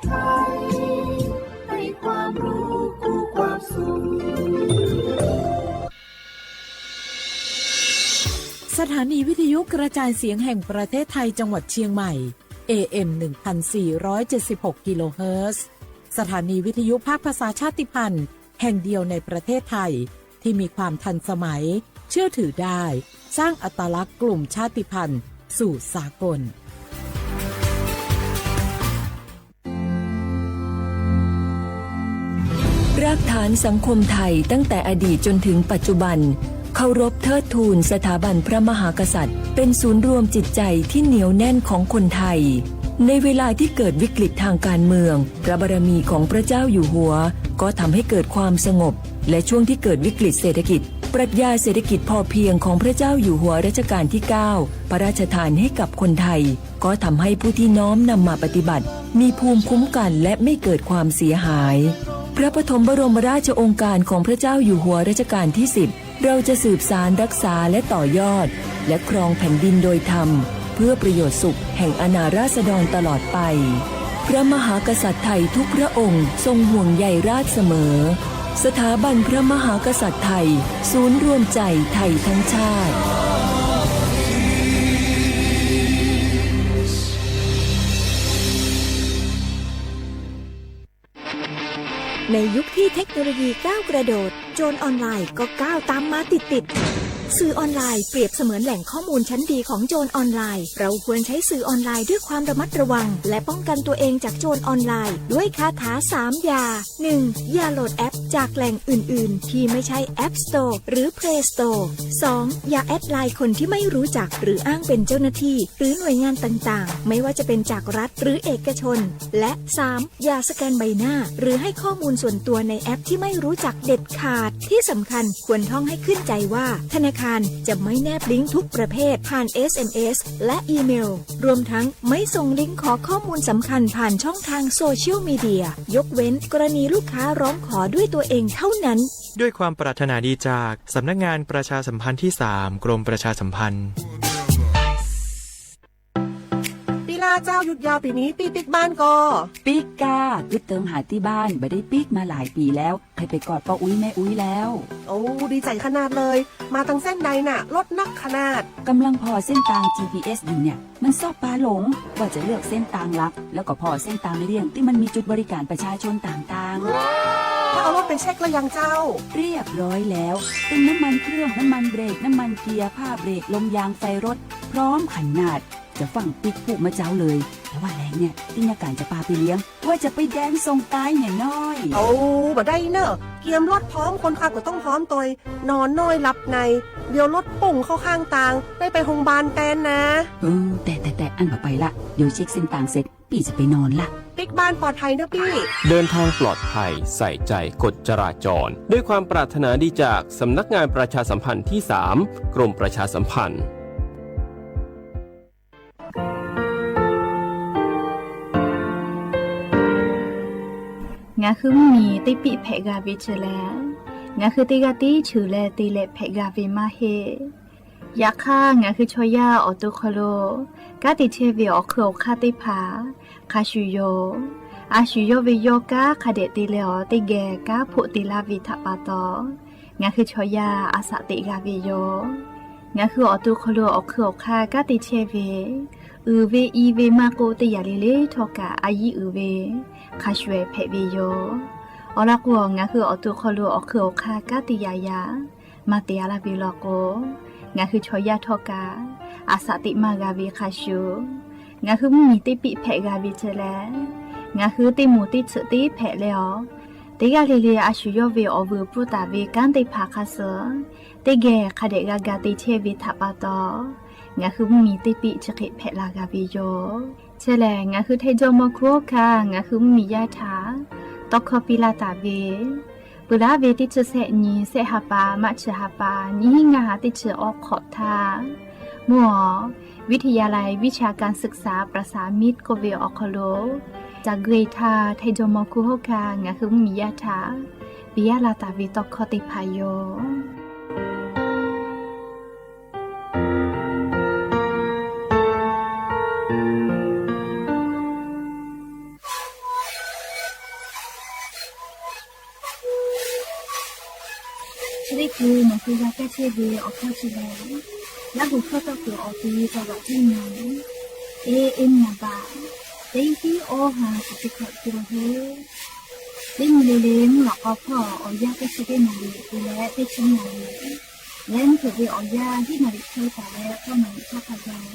ไทย ให้ความรู้คู่ความสุข สถานีวิทยุกระจายเสียงแห่งประเทศไทยจังหวัดเชียงใหม่ เอเอ็ม หนึ่งพันสี่ร้อยเจ็ดสิบหก กิโลเฮิรตซ์ สถานีวิทยุภาคภาษาชาติพันธุ์แห่งเดียวในประเทศไทย ที่มีความทันสมัย เชื่อถือได้ สร้างอัตลักษณ์กลุ่มชาติพันธุ์สู่สากล รากฐานสังคมไทยตั้งแต่อดีตจนถึงปัจจุบัน เคารพเทิดทูนสถาบันพระมหากษัตริย์ เป็นศูนย์รวมจิตใจที่เหนียวแน่นของคนไทย ในเวลาที่เกิดวิกฤตทางการเมือง พระบารมีของพระเจ้าอยู่หัว ก็ทำให้เกิดความสงบ และช่วงที่เกิดวิกฤตเศรษฐกิจ ปรัชญาเศรษฐกิจพอเพียงของพระเจ้าอยู่หัวรัชกาลที่เก้า พระราชทานให้กับคนไทย ก็ทำให้ผู้ที่น้อมนำมาปฏิบัติ มีภูมิคุ้มกันและไม่เกิดความเสียหาย พระปฐมบรมราชโองการของพระเจ้าอยู่หัวรัชกาลที่สิบ เราจะสืบสานรักษาและต่อยอด และครองแผ่นดินโดยธรรม เพื่อประโยชน์สุขแห่งอาณาราษฎรตลอดไป พระมหากษัตริย์ไทยทุกพระองค์ทรงห่วงใยราษฎร์เสมอ สถาบันพระมหากษัตริย์ไทย ศูนย์รวมใจไทยทั้งชาติ ในยุคที่เทคโนโลยีก้าวกระโดด โจรออนไลน์ก็ก้าวตามมาติดๆ สื่อออนไลน์เปรียบเสมือนแหล่งข้อมูลชั้นดีของโจรออนไลน์ เราควรใช้สื่อออนไลน์ด้วยความระมัดระวัง และป้องกันตัวเองจากโจรออนไลน์ ด้วยคาถาสามอย่า หนึ่ง อย่าโหลดแอปจากแหล่งอื่นๆ ที่ไม่ใช่ App Store หรือ Play Store สอง อย่าแอดไลน์คนที่ไม่รู้จัก หรืออ้างเป็นเจ้าหน้าที่ หรือหน่วยงานต่างๆ ไม่ว่าจะเป็นจากรัฐหรือเอกชน และ สาม อย่าสแกนใบหน้า หรือให้ข้อมูลส่วนตัวในแอปที่ไม่รู้จักเด็ดขาด ที่สำคัญควรท่องให้ขึ้นใจว่า ธนาคารจะไม่แนบลิงก์ทุกประเภทผ่าน เอสเอ็มเอส และอีเมล รวมทั้งไม่ส่งลิงก์ขอข้อมูลสำคัญผ่านช่องทางโซเชียลมีเดีย ยกเว้นกรณีลูกค้าร้องขอด้วยตัวเองเท่านั้น ด้วยความปรารถนาดีจากสำนักงานประชาสัมพันธ์ที่สาม กรมประชาสัมพันธ์ ปีลาเจ้า หยุดยาวปีนี้ ปี้ปิ๊กบ้านก่อ ปิ๊กก้า กึ๊ดเติงหาตี้บ้าน บ่ได้ปิ๊กมาหลายปี๋แล้ว ใค่ไปกอดป้ออุ๊ยแม่อุ๊ยแล้ว โอ้ ดีใจ๋ขนาดเลย มาตังเส้นใดน่ะ รถนักขนาด กำลังผ่อเส้นตาง จีพีเอส อยู่เนี่ย มันชอบปาหลง ว่าจะเลือกเส้นตางลัก แล้วก็ผ่อเส้นตางเลี่ยงตี้มันมีจุดบริการประชาชนต่างๆ แล้วเอารถไปเช็คแล้วยังเจ้า เรียบร้อยแล้ว เติมน้ำมันเครื่อง น้ำมันเบรก น้ำมันเกียร์ ผ้าเบรก ลมยาง ไฟรถ พร้อมขนาด จะฟั่งปิ๊กปุ๊มาเจ๊าเลย แต่ว่าแลงเนี่ย ตี้ยาก๋านจะปาไปเลี้ยง ว่าจะไปแดนส่งตายเนี่ยน้อย โอ้ บ่ได้เน่อ เกียมรถพร้อม คนขับก็ต้องพร้อมตวย นอนน้อยหลับใน เดี๋ยวรถปุ่งเข้าข้างตาง ได้ไปโฮงพยาบาลแตนนะ เออ แต่ แต่ แต่ อั้นบ่ไปละ เดี๋ยวเช็คเส้นตางเสร็จ ปี้จะไปนอนละ ปิ๊กบ้านปลอดภัยเน่อปี้ เดินทางปลอดภัย ใส่ใจกฎจราจร ด้วยความปรารถนาดีจากสำนักงานประชาสัมพันธ์ที่สาม กรมประชาสัมพันธ์ Ngaˬ hui mvuhˇ miˬ teˇ piˆ hpehꞈ g'a ve chi lehˬ, ngaˬ hui teˇ g'aˇ tiˉ cheuˬ leh te leh hpehꞈ g'a ve maˇ heˆ. Yaꞈ hk'aˇ, ngaˬ hui chaw yaˇ awˬ to hk'aw lo kanˉ te chehˇ ve awˬ hk'eun awˬ hk'aˇ teˇ hpaˍ hk'a shuˍ yoˬ. A shu yawˇ ve yawˇ kanˉ hk'a dehꞈ te leh awˬ teˇ geh kanˉ hpoˆ te laˇ ve htaꞈ pa taw, ngaˬ hui chaw yaˇ a shaꞈ teꞈ g'a ve yoˬ. Ngaˬ hui awˬ to hk'aw lo awˬ hk'eun awˬ hk'aˇ kanˉ te chehˇ ve, uiˍ ve i ve maˇ k'oˆ, teˇ yanˇ le le htawˇ kaꞈ a yiˉ uiˍ ve hk'a shuˍ hpehꞈ ve yoˬ. Awˬ lawn k'o, ngaˬ hui awˬ to hk'aw lo awˬ hk'eun awˬ hk'aˇ kanˉ te yaꞈ yaꞈ maˇ te a laˇ ve law k'o, ngaˬ hui chaw yaˇ htawˇ kaꞈ a shaꞈ teꞈ maˇ g'a ve hk'a shuˍ, ngaˬ hui mvuhˇ miˬ teˇ piˆ hpehꞈ g'a ve chi lehˬ, ngaˬ hui teˇ moˍ teˇ tsuhꞈ tiˉ hpehꞈ leh awˬ, teˇ g'aˇ le le a shu yawˇ ve awˬ vuiˬ pfuhˇ taˍ ve kanˉ teˇ hpaˍ hk'a suh teˇ geh hk'a dehꞈ g'a ga te chehˇ ve htaꞈ pa taw, ngaˬ hui mvuhˇ miˬ teˇ piˆ chi hk'e hpehꞈ la g'a ve yoˬ. Chi lehˬ, ngaˬ hui Htaiˇ jawˇmawˇ hkuˇ hawˉ hkanˇ ngaˬ hui mvuhˇ miˬ yaˇ htaꞈ tawˇ hkawˇ piˇ laˇ taˍ ve, peuˬ laˇ ve teˇ chi sehˆ nyi sehˆ ha pa, maˆ chi ha pa, nyiˇ hinˉ ngaˇ ha teˇ chi awˉ hk'awꞈ htaˇ, mvuhˇ awˬ วิทยาลัยวิชาการศึกษาประสานมิตร k'oˆ ve awˬ hk'aw lo ca gui htaˇ, Htaiˇ jawˇmawˇ hkuˇ hawˉ hkanˇ ngaˬ hui mvuhˇ miˬ yaˇ htaꞈ piˇ laˇ taˍ ve tawˇ hkawˇ teˇ hpaˍ yoˬ. te g'a kaˇ chehˇ ve awˬ hkawˇ chi lehˬ, Laˇ huˍ hkawˇ tawˇ kuiˬ awˬ te ca vaꞈ tiˉ na, e e nyaˍ baˬ, teˇ tiˉ awˇ ha shiˍ te hk'awꞈ tuˬ heuˆ. Teˇ nyi le le mvuhˇ lawꞈ k'aw hpawˇ awˬ yanˇ teˇ chi teˇ naˍ riˍ te leh teˇ chi naˍ riˍ, leh mvuhˇ hpeuꞈ ve awˬ yanˇ hiˉ naˍ riˍ chehˇ taˍ leh k'awˇ naˍ riˍ htaˇ hk'a gaˬ,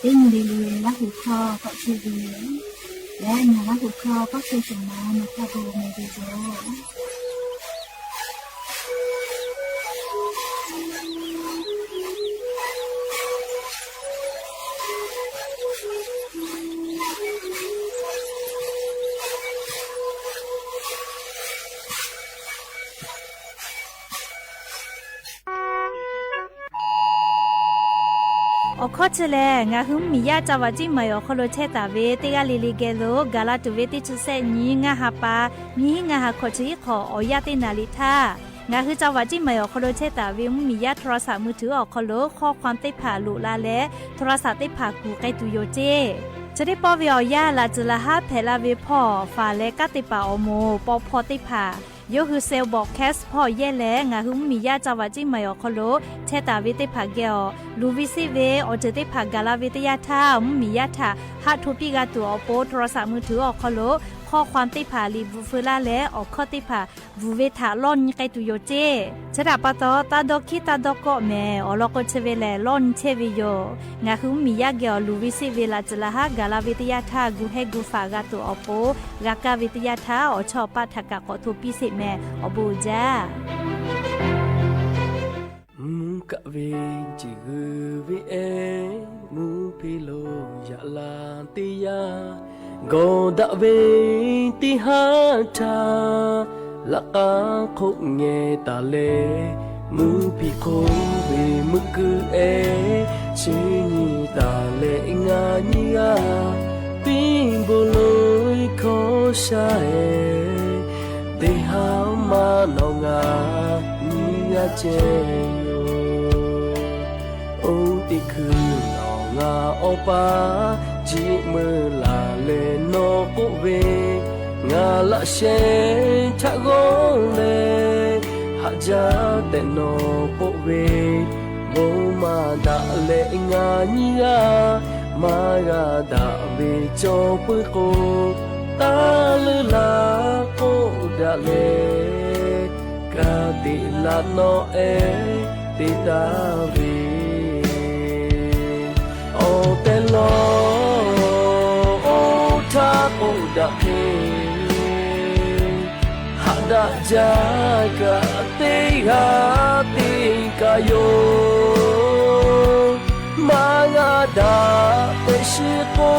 teˇ nyi le le Laˇ huˍ hkawˇ tawˆ chehˇ ve yoˬ. Leh ngaˬ Laˇ huˍ hkawˇ tawˆ chehˇ shehˍ ma nawˬ htaꞈ bon meh ve yoˬ. Awˬ hkawˇ chi lehˬ, ngaˬ hui mvuhˇmiˬ yaˇ ca vaꞈ ciˇ maˍ awˬ hk'aw lo chehˇ taˍ ve teˇ g'aˇ le le geh lo gaˬ la tuˬ ve teˇ chi sehˆ nyi ngaˇ ha pa, nyiˇ hinˉ ngaˇ ha hkawꞈ chi hiˉ hk'awꞈ awˬ yanˇ teˇ naˍ riˍ htaˇ, ngaˬ hui ca vaꞈ ciˇ maˍ awˬ hk'aw lo chehˇ taˍ ve mvuhˇmiˬ yaˇ โทรศัพท์มือถือ awˬ hk'aw lo hkawˇ hk'aw teˇ hpaˍ loꞈ la leh โทรศัพท์ teˇ hpaˍ kuˬ k'ai tuˬ yoˬ ceˇ. Chi teˇ pawˆ ve awˬ yanˇ laꞈ tcuhˍ laꞈ haˉ hpehꞈ la ve hpawˇ faˍ leh kanˉ te paˍ awˬ moˍ paw hpaw teˇ hpaˍ, yawˇ hui cell broadcast hpawˇ yehˇ leh ngaˬ hui mvuhˇmiˬ yaˇ ca vaꞈ ciˇ maˍ awˬ hk'aw lo chehˇ taˍ ve teˇ hpaˍ geh awˬ luˬ ve seˆ ve awˬ ceuˬ teˇ hpaˍ gaˬ la ve teˇ yanˇ htaˇ, mvuhˇmiˬ yaˇ htaꞈ haˆ hto piˇ g'a tuˬ awˬ pon โทรศัพท์มือถือ awˬ hk'aw lo hkawˇ hk'aw teˇ hpaˍ liꞈ bvuhꞈ feu laˇ leh awˬ hkawˇ teˇ hpaˍ bvuhꞈ ve htaꞈ lawˇ nyi k'ai tuˬ yoˬ ceˇ. Chi htaꞈ pa taw, taˇ dawˇ hkiˉ taˇ dawˇ kawˆ mehˍ awˬ lawn k'o, chi ve lehˬ lawˇ nyi chehˇ ve yoˬ. Ngaˬ hui mvuhˇmiˬ yaˇ geh awˬ luˬ ve seˆ ve laꞈ tcuhˍ laꞈ haˉ gaˬ la ve teˇ yanˇ htaˇ, gu hehˇ gu faˍ g'a tuˬ awˬ pon g'a kaˇ ve teˇ yanˇ htaˇ, awˬ chawˇ awˬ paˆ htaꞈ kaꞈ k'awꞈ hto piˇ sheˍ mehˍ awˬ bon uiˍ jaˇ. Mvuhˇ kaˆ ve jeˬ g'uiˬ ve ehˉ, mvuhˇ hpe lo yaꞈ la teˇ yanˇ, gawˬ daꞈ ve teˇ haˉ htaˇ laꞈ k'aˉ hk'oˆ ngeh taˍ leh, mvuhˇ hpe hk'oˆ ve meuˆ kuiˬ ehˉ chi nyi taˍ leh ngaˬ nyiˇ g'aˇ piˇ bon loꞈ-e hkawˇ shaˉ-e, teˇ haˉ maˇ nawˬ ngaˬ nyiˇ g'aˇ ceh yoˬ. Oˇ teˇ hkui nawˬ ngaˬ awˬ pa jiˆ meuˇ laˬ leh nawˬ k'oˆ ve, ngaˬ laꞈ sheh htaꞈ g'awˇ leh haꞈ jaˇ tehꞈ nawˬ k'oˆ ve, bon maˇ daꞈ leh ngaˬ nyiˇ g'aˇ maˇ g'a daꞈ ve cawˬ puiˉ k'o, taˇ leuˉ laˇ k'oˆ daꞈ leh, ka tiꞈ laꞈ nawˉ ehˉ te taˍ ve awˬ tehˬ lawˬ, oˇ htaˇ k'oˆ daꞈ hk'e, haꞈ daꞈ jaˇ kaꞈ teˇ g'aˇ teˇ kaꞈ yoˬ. Maˇ g'a daꞈ tehꞈ shiˍ k'o,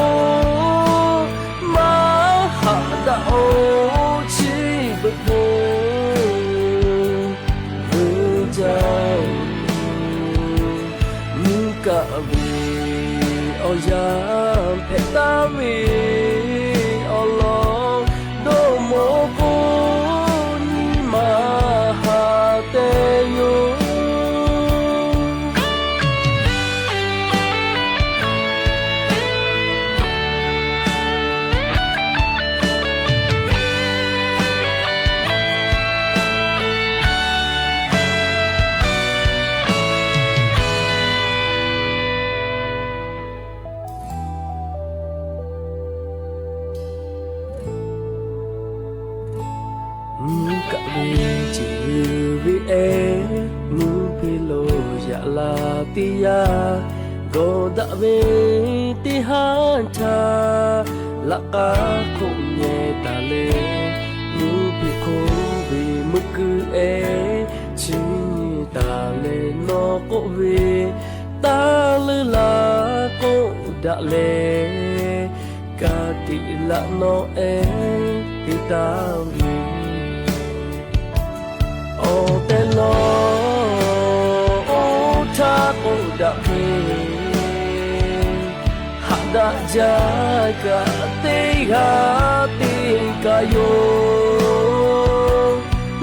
maˇ haꞈ daꞈ-oˬ chi beuꞈ k'o, veuꞈ jaˇ-oˬ. Mvuhˇ kaˆ ve awˬ yanˇ hpehꞈ taˍ ve awˬ lawn dawˇ mawˬ k'o, nyi ma haꞈ te yoˬ. Mvuhˇ kaˆ ve jeˬ g'uiˬ ve ehˉ, mvuhˇ hpe lo yaꞈ la teˇ yanˇ, gawˬ daꞈ ve teˇ haˉ htaˇ laꞈ k'aˉ hk'oˆ ngeh taˍ leh, mvuhˇ hpe hk'oˆ ve meuˆ kuiˬ ehˉ chi nyi taˍ leh nawˬ k'oˆ ve, taˇ leuˉ laˇ k'oˆ daꞈ leh, ka tiꞈ laꞈ nawˉ ehˉ te taˍ ve awˬ tehˬ lawˬ, oˇ htaˇ k'oˆ daꞈ hk'e, haꞈ daꞈ jaˇ kaꞈ teˇ g'aˇ teˇ kaꞈ yoˬ.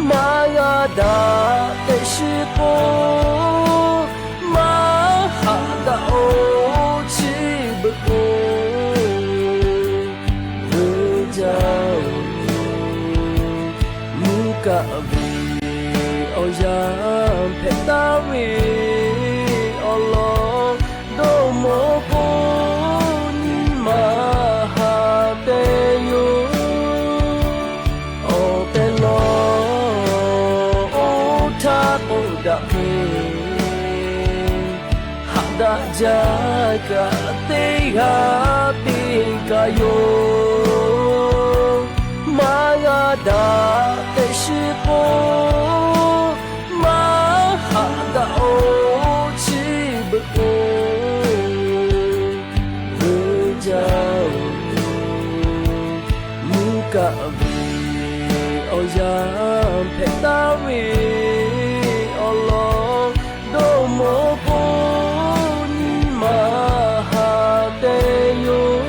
Maˇ g'a daꞈ tehꞈ shiˍ k'o, maˇ haꞈ daꞈ-oˬ chi beuꞈ k'o, veuꞈ jaˇ-oˬ. Mvuhˇ kaˆ ve awˬ yanˇ hpehꞈ taˍ ve awˬ lawn dawˇ mawˬ k'o, nyi ma haꞈ te yoˬ. Awˬ tehˬ lawˬ oˇ htaˇ k'oˆ daꞈ ve, haꞈ daꞈ jaˇ kaꞈ teˇ g'aˇ teˇ kaꞈ yoˬ. Maˇ g'a daꞈ tehꞈ shiˍ k'o, maˇ haꞈ daꞈ-oˬ, chi beuꞈ k'o, veuꞈ jaˇ-oˬ. Mvuhˇ kaˆ ve awˬ yanˇ hpehꞈ taˍ ve awˬ lawn dawˇ mawˬ k'o, nyi ma haꞈ te yoˬ.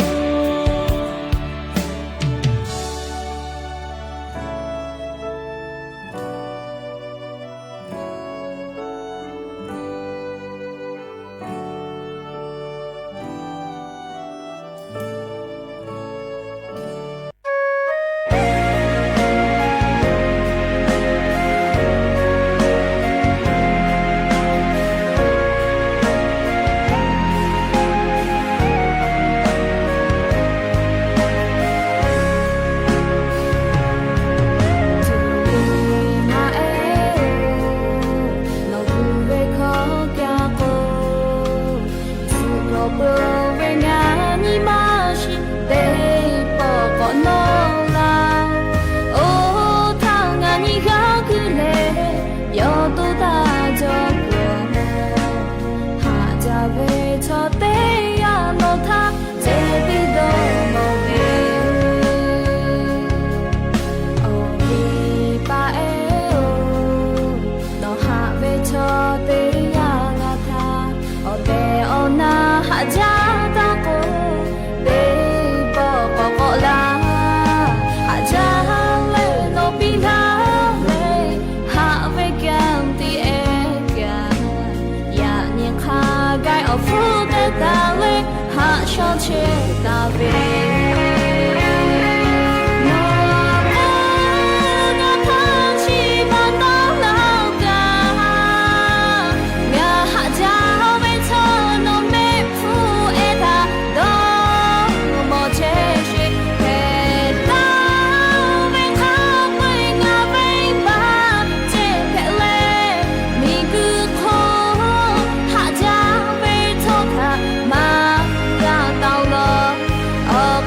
Nawˬ hui ve hkawˇ k'oˆ k'o, tcuh kawꞈ peuˬ ve ngaˬ nyi ma shiˍ teˇ pawˆ k'awꞈ nawˇ laˇ. Oˇ htaˇ ngaˬ nyi g'aˇ kuiˬ lehˬ, yawˇ toˇ taˇ jaw peuˬ. Haꞈ jaˇ ve chaw teˇ g'aˇ nawˬ htaꞈ ceh teˇ dawˇ mawˬ ve, awˬ viˉ paˍ ehˉ-oˬ, nawˬ haꞈ ve chaw teˇ g'aˇ ngaˬ htaꞈ awˬ tehˬ awˬ na haꞈ jaˇ taˇ k'o, teˇ pawˆ k'awꞈ k'awꞈ laˇ. Haꞈ jaˇ leh nawˬ piˇ laˇ ve, haꞈ ve kanˉ te ehˉ kaꞈ, yaꞈ nyi hk'a gaˬ awˬ hpfuhˇ teˇ taˍ leh haꞈ shaw chehˇ taˍ ve, nawˬ k'o ngaˬ htaꞈ chi ma taˇ laˇ kaꞈ, ngaˬ haꞈ jaˇ ve chaw nawˬ mehˆ hpfuhˇ ehˉ htaꞈ dawˇ mawˬ chehˇ sheˍ. Hpehꞈ taˍ ve hk'a peu-eˬ ngaˬ venˇbaˆ ceh hpehꞈ leh, miˬguiˬ hk'oˆ haꞈ jaˇ ve chaw htaꞈ maˇ g'a taˍ laˬ. Awˬ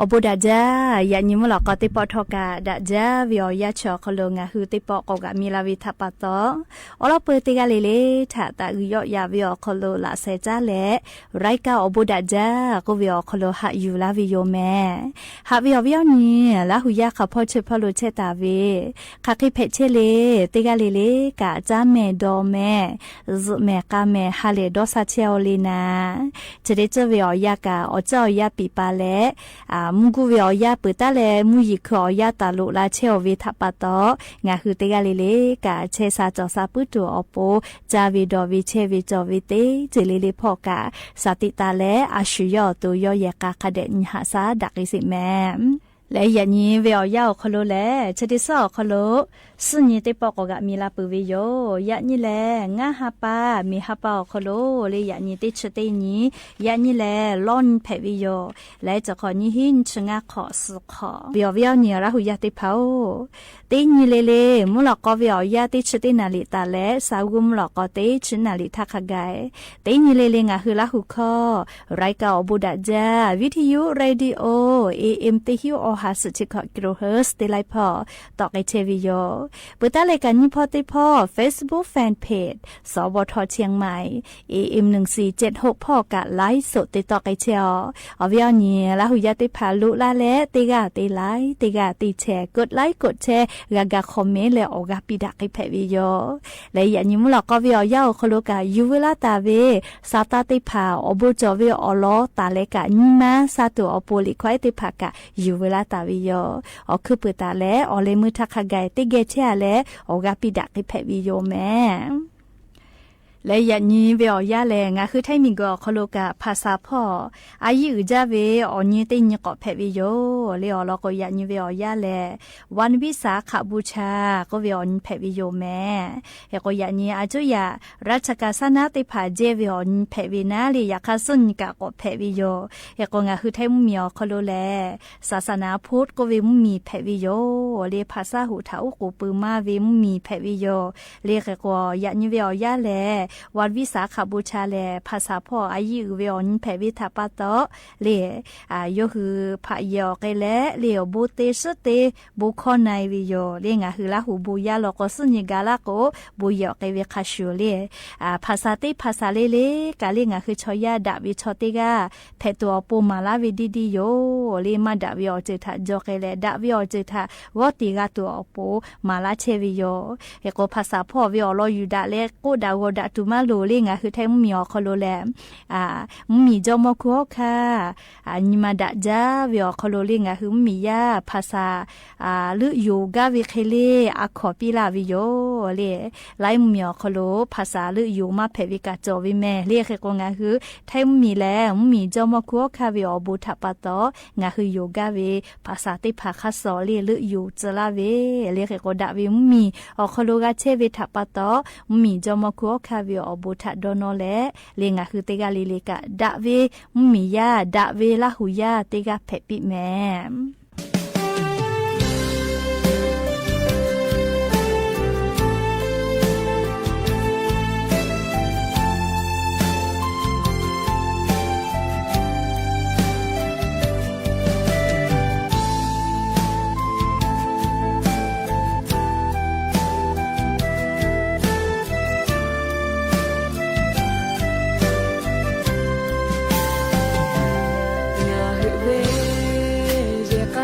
Awˬ bon daꞈ jaˇ. Yaꞈ nyi mvuhˇ lawꞈ k'aw teˇ pawˆ htawˇ kaꞈ daꞈ jaˇ ve awˬ yanˇ chi awˬ hk'aw lo ngaˬ hui teˇ pawˆ k'awꞈ g'aꞈ mi la ve htaꞈ pa taw, awˉ lawˉ peu teˇ g'aˇ le le htaꞈ taꞈ g'uiˬ yawˆ yaꞈ ve awˬ hk'aw lo laꞈ sheh caˉ leh, รายการ Awˬ bon daꞈ jaˇ k'oˆ ve awˬ hk'aw lo haꞈ yuˬ laˇ ve yoˬ mehˍ. Haꞈ ve awˬ viˉ awˬ nyi, Laˇ huˍ yaˇ hk'a hpawˇ chi hpawˇ lo chehˇ taˍ ve, hk'aˬ hk'e hpehꞈ chehˇ le, teˇ g'aˇ le le kaꞈ caˉ mehˍ dawˬ mehˍ, zuhꞈ mehˍ k'a mehˍ ha lehˬ dawˇ sha chehˇ-aw le naˍ. Chi teˇ ceuˬ ve awˬ yanˇ kaꞈ awˬ caˉ awˬ yanˇ piˍ pa leh, mvuhˇ guˇ ve awˬ yanˇ peuˬ taˉ leh mvuhˇ yeˬ hkui awˬ yanˇ taˍ loꞈ la chehˇ-aw ve htaꞈ pa taw, ngaˬ hui teˇ g'aˇ le le kaꞈ chehˇ sha cawˬ sha puiˉ tuˬ awˬ pon, caˇ ve dawˬ ve chehˇ ve cawˬ ve teˇ ceuˬ le le hpawˇ kaꞈ, shaˍ tiꞈ taˍ leh a shu yawˇ awˬ to yawˇ yehˬ k'a hk'a dehꞈ nyi haꞈ shaˉ daꞈ k'ai sheˍ mehˍ. Leh yaꞈ nyi ve awˬ yanˇ awˬ hk'aw lo lehˬ, chi teˇ suhˉ awˬ hk'aw lo suhˉ nyi teˇ pawˆ k'awꞈ g'aꞈ mi la peuˬ ve yoˬ. Yaꞈ nyi lehˬ, ngaˇ ha pa miˬ ha pa awˬ hk'aw lo le yaꞈ nyi teˇ chi teˇ nyi, yaꞈ nyi lehˬ lawˇ nyi hpehꞈ ve yoˬ. Leh cawˬ hk'awꞈ nyiˇ hinˉ nyiˇ chi ngaˇ hk'awꞈ suhˍ hk'awꞈ ve awˬ viˉ awˬ nyi Laˇ huˍ yaˇ teˇ hpaˍ-oˬ, teˇ nyi le le mvuhˇ lawꞈ k'aw ve awˬ yanˇ teˇ chi teˇ naˍ riˍ taˍ leh, sa g'uˇ mvuhˇ lawꞈ k'aw teˇ chi naˍ riˍ htaˇ hk'a gaˬ, teˇ nyi le le ngaˬ hui Laˇ huˍ hkawˇ รายการ Awˬ bon daꞈ jaˇ วิทยุ radio AM teˇ hinˉ awˬ ha suhˍ chi hkawꞈ กิโลเฮิรตซ์ teˇ laiˉ hpawˇ tawˆ k'ai chehˇ ve yoˬ. Peuˬ taˉ leh kaꞈ nyiˇ hpawˇ teˇ hpawˇ Facebook fan page สวท เชียงใหม่ AM หนึ่งสี่เจ็ดหก hpawˇ kaꞈ ไลฟ์สด te tawˆ k'ai chehˇ-aw. Awˬ viˉ awˬ nyi Laˇ huˍ yaˇ teˇ hpaˍ loꞈ la leh teˇ g'aˇ te ไลค์ teˇ g'aˇ te แชร์ กดไลค์ กดแชร์ g'a ga comment leh awˬ g'aˇ piˇ daꞈ k'ai hpehꞈ ve yoˬ. Leh yaꞈ nyi mvuhˇ lawꞈ k'aw ve awˬ yanˇ awˬ hk'aw lo kaꞈ yuˬ veu laˇ taˍ ve, sa taˇ teˇ hpaˍ awˬ bon cawˬ ve awˬ lawn taˍ leh kaꞈ nyi ma sha tuˬ awˬ pon liꞈ hkawˇ ehˉ teˇ hpaˍ kaꞈ yuˬ veu laˇ taˍ ve yoˬ. Awˬ hkuiˉ puiˍ taˍ leh awˬ leh meuˇ htaˇ hk'a gaˬ teˇ geh chehˇ a leh awˬ g'aˇ piˇ daꞈ k'ai hpehꞈ ve yoˬ mehˍ. Leh yaꞈ nyi ve awˬ yanˇ lehˬ, ngaˬ hui Htaiˇ miˬguiˬ awˬ hk'aw lo kaꞈ hpaˍ saˍ hpawˇ a yiˉ uiˍ jaˇ ve awˬ nyi teˇ nyi k'awꞈ hpehꞈ ve yoˬ. Le awˬ lawn k'o, yaꁞ nyi ve awˬ yanˇ lehˬ, วันวิสาขบูชา k'oˆ ve awˬ nyi hpehꞈ ve yoˬ mehˍ. Hk'e k'o, yaꞈ nyi a cuˉ yaꞈ ราชการ saˉ naˉ teˇ hpaˍ jehˇ ve awˬ nyi hpehꞈ ve naˉ le, yaꞈ hk'aˇ suhˉ nyi kaꞈ k'awꞈ hpehꞈ ve yoˬ. Hk'e k'o, ngaˬ hui Htaiˇ mvuhˇmiˬ awˬ hk'aw lo lehˬ, ศาสนาพุทธ k'oˆ ve mvuhˇmiˬ hpehꞈ ve yoˬ. Le hpaˍ saˍ hoꞈ htaꞈ uˉ k'oˍ pui maˇ ve mvuhˇmiˬ hpehꞈ ve yoˬ. Le hk'e k'o, yaꞈ nyi ve awˬ yanˇ lehˬ, วันวิสาขบูชา lehˬ hpaˍ saˍ hpawˇ a yiˉ uiˍ ve awˬ nyi hpehꞈ ve htaꞈ pa taw, le yawˇ hui hpaꞈ yehˬ awˬ k'ai leh le awˬ bon te suhˉ te bon hkawˇ na e ve yoˬ. Le ngaˬ hui Laˇ huˍ bon yaˇ law k'o, suhˉ nyi ga laˇ k'o, bon yehˬ awˬ k'ai ve hk'a shuˍ le, hpaˍ saˍ teˇ hpaˍ saˍ le le kaꞈ le ngaˬ hui chaw yaˇ daꞈ ve chaw teˇ g'aˇ hpehꞈ tuˬ awˬ pon maˍ laˇ ve diˇ diˇ yoˬ. Le maˇ daꞈ ve awˬ ceuˬ htaꞈ jaw k'ai leh, daꞈ ve awˬ ceuˬ htaꞈ g'awˇ te g'a tuˬ awˬ pon maˍ laˇ chehˇ ve yoˬ. Hk'e k'o, hpaˍ saˍ hpawˇ ve awˬ lawn yuˬ daꞈ leh k'oˆ daꞈ g'aw daꞈ tuˬ maˇ loˍ. Le ngaˬ hui Htaiˇ mvuhˇmiˬ awˬ hk'aw lo lehˬ, mvuhˇmiˬ jawˇmawˇ hkui hawˉ hkanˇ nyi ma daꞈ jaˇ ve awˬ hk'aw lo le ngaˬ hui mvuhˇmiˬ yaˇ hpaˍ saˍ leuˆ yoˍ gaˇ ve hk'e le a hkawˍ piˇ laˇ ve yoˬ. Le laiˉ mvuhˇmiˬ awˬ hk'aw lo hpaˍ saˍ leuˆ yoˍ maˇ hpehꞈ ve kaꞈ cawˬ ve mehˍ. Le hk'e k'o, ngaˬ hui Htaiˇ mvuhˇmiˬ lehˬ mvuhˇmiˬ jawˇmawˇ hkui hawˉ hkanˇ ve awˬ bon htaꞈ pa taw, ngaˬ hui yoˍ gaˇ ve hpaˍ saˍ teˇ hpaˍ hk'aˇ suh le leuˆ yoˍ tcuh laˇ ve. Le hk'e k'o, daꞈ ve mvuhˇmiˬ awˬ hk'aw lo g'a chehˇ ve htaꞈ pa taw, mvuhˇmiˬ jawˇmawˇ hkui hawˉ hkanˇ ve awˬ bon htaꞈ dawˇ nawˇ leh, le ngaˬ hui teˇ g'aˇ le le kaꞈ daꞈ ve mvuhˇmiˬ yaˇ, daꞈ ve Laˇ huˍ yaˇ teˇ g'aˇ hpehꞈ piˇ mehˍ. Ngaˬ hui ve yehˬ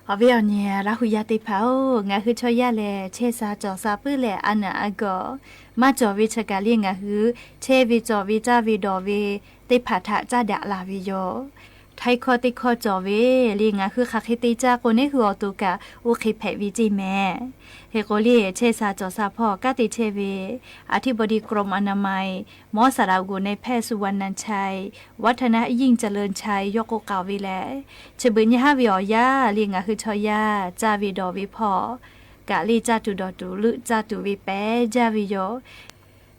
Awˬ viˉ awˬ nyi Laˇ hu yaˇ teˇ hpaˍ-oˬ, ngaˬ hui chaw yaˇ lehˬ chehˇ sha cawˬ sha puiˉ leh a naˬ a gawˬ maˇ cawˬ ve chi kaꞈ le ngaˬ hui chehˇ ve cawˬ ve caˇ ve dawˬ ve teˇ hpaˍ htaꞈ caˇ daꞈ la ve yoˬ. Htaiˇ hkawˇ teˇ hkawˇ cawˬ ve le ngaˬ hui hk'aˬ hk'e te caˇ k'o neˇ hui awˬ to kaꞈ oˇ hk'e hpehꞈ ve ceˇ mehˍ. Hk'e k'o le chehˇ sha cawˬ sha hpawˇ kanˉ te chehˇ ve อธิบดีกรมอนามัย หมอสระอุดมนายแพทย์ สุวรรณชัย วัฒนยิ่งเจริญชัย yawˇ k'oˆ k'aoˍ ve lehˬ, chi beuꞈ nyi haˉ ve awˬ yanˇ le ngaˬ hui chaw yaˇ caˇ ve dawˬ ve hpawˇ kaꞈ le caˇ tuˬ dawˬ tuˬ leuˆ caˇ tuˬ ve pehˉ jaˇ ve yoˬ.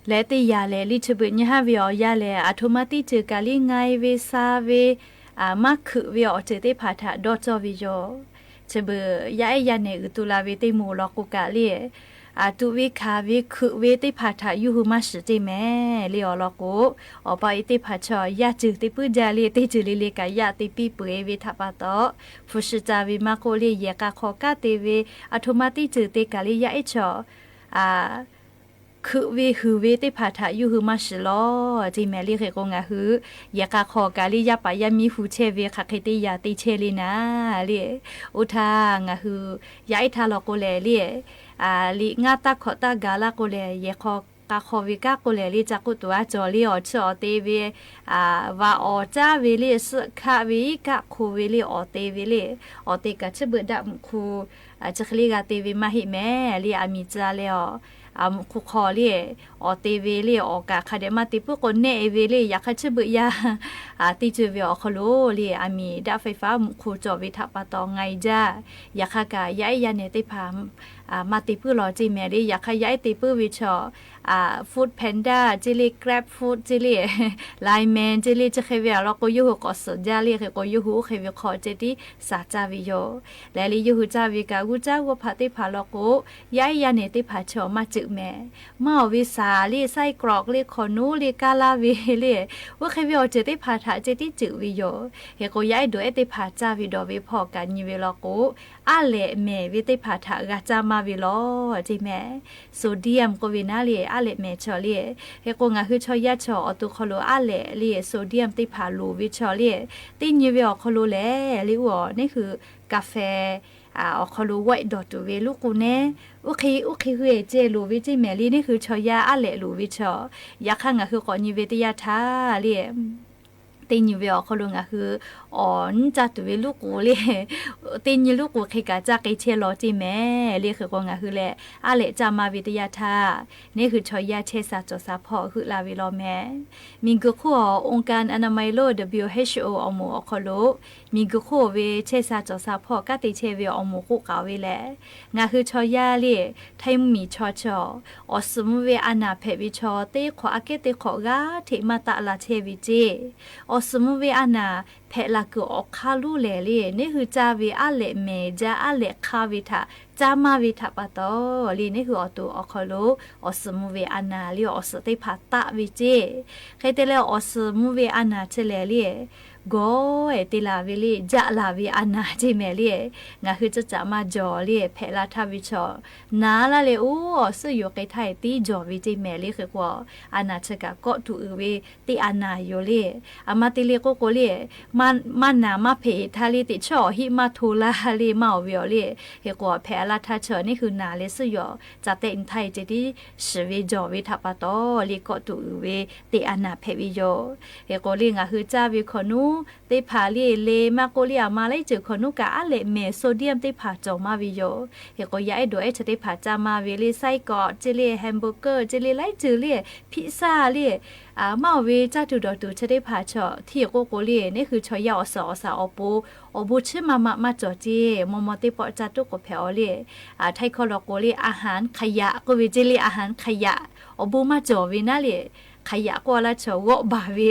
Leh teˇ yanˇ lehˬ le chi beuꞈ nyi haˉ ve awˬ yanˇ lehˬ aˬ htoꞈ ma teˇ ceuˬ kaꞈ le nga-e ve sha ve, maˇ hkeuꞈ ve awˬ ceuˬ teˇ hpaˍ htaꞈ dawˇ cawˇ ve yoˬ. Chi beuꞈ yaˇ ehˉ yaˇ nehˬ uiˍ tu la ve teˇ moˍ law k'o kaꞈ le, tuꞈ ve hkanˍ ve hkeuꞈ ve teˇ hpaˍ htaꞈ yawˇ hui maˇ shiˍ ceˇ mehˍ le awˬ lawn k'o, awˬ pa e teˇ hpaˍ chaw yaˇ ceuˬ te puiˉ jaˇ le teˇ ceuˬ le le kaꞈ yaˇ te piˇ peuˬ-e ve htaꞈ pa taw, hpu shi caˇ ve maˇ k'oˆ le yehˬ k'a hk'aw kanˉ te ve aˬ htoꞈ ma teˇ ceuˬ te kaꞈ le yaˇ ehˉ chaw hkeuꞈ ve huiˍ ve teˇ hpaˍ htaꞈ yawˇ hui maˇ shiˍ lawˬ ceˇ mehˍ le. Hk'e k'o ngaˬ hui yehˬ k'a hk'aw kaꞈ le yaˇ paˍ yaˇ miˇ hu chehˇ ve hk'aˬ hk'e teˇ yanˇ te chehˇ le naˍ le, oˇ htaˇ ngaˬ hui yaˇ ehˉ htaˇ law k'o lehˬ le, liꞈ ngaˇ taˇ hkawꞈ taˇ gaˬ laˇ k'o lehˬ yehˬ k'a hk'aw ve kanˉ k'o lehˬ le ca k'oˆ tuˬ a cawˬ le awˬ chiˇ awˬ te ve, vaꞈ awˬ caˉ ve le suhˆ hkaˆ ve iˉ kaˆ hk'o ve le awˬ te ve le, awˬ te kaꞈ chi beuꞈ daꞈ mvuhꞈ hk'u chi hk'e le g'a te ve maˇ heˆ mehˍ le. Aˬ miˍ ca leh a, mvuhꞈ hk'u hk'aw le awˬ te ve le awˬ kaꞈ hk'a dehꞈ maˇ te puiˉ k'o nehˆ-e ve le. Yaꞈ hk'aˇ chi beuꞈ yaˇ teˇ ceuˬ ve awˬ hk'aw lo le aˬ miˍ daꞈ ไฟฟ้า mvuhꞈ hk'u cawˬ ve htaꞈ pa taw nga-e jaˇ. Yaꞈ hk'aˇ kaꞈ yaˇ ehˉ yaˇ nehˬ teˇ hpaˍ maˇ te puiˉ lawˬ ceˇ mehˍ le. Yaꞈ hk'aˇ yaˇ ehˉ te puiˉ ve chaw Food Panda ceˇ le, Grab Food ceˇ le, Line Man ceˇ le, chi hk'e ve awˬ lawn k'o yawˇ hui k'awꞈ suhˍ jaˇ le. Hk'e k'o yawˇ hui oˇ hk'e ve hk'aw ceh tiˉ shaˍ caˇ ve yoˬ. Leh le yawˇ hui caˇ ve kaꞈ g'uˇ caˉ g'awˇ hpaꞈ teˇ hpaˍ law k'o, yaˇ ehˉ yaˇ nehˬ teˇ hpaˍ chaw maˇ ceuꞈ mehˍ. Maˇ awˬ ve shaˍ le, ไส้กรอก le, hk'awꞈ nuˉ le, kaˇ laˇ ve le, oˇ hk'e ve awˬ ceuˬ teˇ hpaˍ htaꞈ ceh tiˉ ceuꞈ ve yoˬ. Hk'e k'o yaˇ ehˉ dawˬ ehˉ teˇ hpaˍ caˇ ve dawˬ ve hpawˇ kaꞈ nyi ve law k'o, aˉ lehꞈ mehˍ ve teˇ hpaˍ htaꞈ g'a caˇ maˇ ve lawˬ ceˇ mehˍ. Sodium k'oˆ ve naˉ le aˉ lehꞈ mehˍ chaw le. Hk'e k'o ngaˬ hui chaw yaˇ chaw awˬ to hk'aw lo aˉ lehꞈ le sodium teˇ hpaˍ loˍ ve chaw le, teˇ nyi ve awˬ hk'aw lo lehˬ le uˉ awˬ neˇ hui กาแฟ awˬ hk'aw lo ไวน์ dawˬ tuˬ ve luˉ k'u neˉ, oˇ hk'e oˇ hk'e hui-e ceh loˍ ve ceˇ mehˍ le. Neˇ hui chaw yaˇ aˉ lehꞈ loˍ ve chaw, yaꞈ hk'aˇ ngaˬ hui k'awꞈ nyi ve teˇ yanˇ htaˇ le teˇ nyi ve awˬ hk'aw lo ngaˬ hui awˬ nyiˇ caˇ tuˬ ve luˉ k'u le, teˇ nyi luˉ k'u hk'e kaꞈ caˇ k'ai chehˇ lawˬ ceˇ mehˍ le. Hk'e k'o ngaˬ hui lehˬ aˉ lehꞈ caˇ maˇ ve teˇ yanˇ htaˇ, neˇ hui chaw yaˇ chehˇ sha cawˬ sha hpawˇ heuˆ la ve law mehˍ. Miˬguiˬ hk'oˆ awˬ องค์การอนามัยโลก WHO awˬ moˍ awˬ hk'aw lo miˬguiˬ hk'oˆ ve chehˇ sha cawˬ sha hpawˇ kanˉ te chehˇ ve awˬ moˍ k'oˆ k'aoˍ ve lehˬ, ngaˬ hui chaw yaˇ le, htaiˇ mvuhˇmiˬ chaw chaw, awˬ suhˍ mvuh ve a naˍ hpehꞈ ve chaw teˇ hk'awꞈ aꞈ kehˉ teˇ hk'awꞈ g'aˇ hteꞈ maˇ taˆ la chehˇ ve ceˇ. Awˬ suhˍ mvuh ve a naˍ hpehꞈ la kuiˬ awˬ hk'aˇ luˉ lehˬ le, neˇ hui caˇ ve aˉ lehꞈ mehˍ jaˇ aˉ lehꞈ hk'aˇ ve htaꞈ caˇ maˇ ve htaꞈ pa taw le, neˇ hui awˬ to awˬ hk'aw lo awˬ suhˍ mvuh ve a naˍ le awˬ suhˍ teˇ hpaˍ taˆ ve ceˇ. Hk'e te leh awˬ suhˍ mvuh ve a naˍ chi lehˬ le, gawˬ-e te laˬ ve le, jaˆ laˬ ve a naˍ ceˇ mehˍ le. Ngaˬ hui ceuˬ caꞈ maˇ jawˬ le hpehꞈ la htaˇ ve chaw, naˍ laˇ leh oˇ awˬ suhˉ yoˬ k'ai htaˇ tiˉ jawˬ ve ceˇ mehˍ le. Hk'e k'o a naˍ chi kaꞈ kawˆ tuˬ uiˍ ve teˇ a naˍ yoˬ le. Aˬ ma te le k'oˆ k'o le, maˇ naˍ maˇ hpehꞈ htaˇ le teꞈ chawˇ awˬ hiˆ maˇ hto laˇ le maˇ awˬ ve awˬ le. Hk'e k'o hpehꞈ la htaˇ chaw neˇ hui naˍ leh suhˉ yoˬ ca tehˆ nyi htaˇ ceh tiˉ shiˍ ve jawˬ ve htaꞈ pa taw le kawˆ tuˬ uiˍ ve teˇ a naˍ hpehꞈ ve yoˬ. Hk'e k'o le ngaˬ hui caˇ ve hkawꞈ nuˉ teˇ hpaˍ le le maˇ k'oˆ le aˬ ma laiˉ ceuˬ hkawꞈ nuˉ kaꞈ aˉ lehꞈ mehˍ sodium teˇ hpaˍ cawˬ maˇ ve yoˬ. Hk'e k'o yaˇ ehˉ dawˬ ehˉ chi teˇ hpaˍ caˇ maˇ ve le ไส้กรอก ceˇ le, hamburger ceˇ le, laiˉ ceuˬ le, pizza le, maˇ awˬ ve caˇ tuˬ dawˬ tuˬ chi teˇ hpaˍ chaw hteˇ k'oˆ k'o le neˇ hui chaw yaˇ awˬ suhˍ awˬ shaˍ awˬ pon awˬ bon chiˇ ma ma maˇ cawˬ ceˇ. Maw maw teˇ pawˆ caˇ tuˉ k'oˍ hpehꞈ-aw le. Htaiˇ hkawˇ law k'o le อาหารขยะ k'oˆ ve ceˇ le, อาหารขยะ awˬ bon maˇ cawˬ ve naˉ le. ขยะ k'oˆ laˇ chaw g'awˆ baˬ ve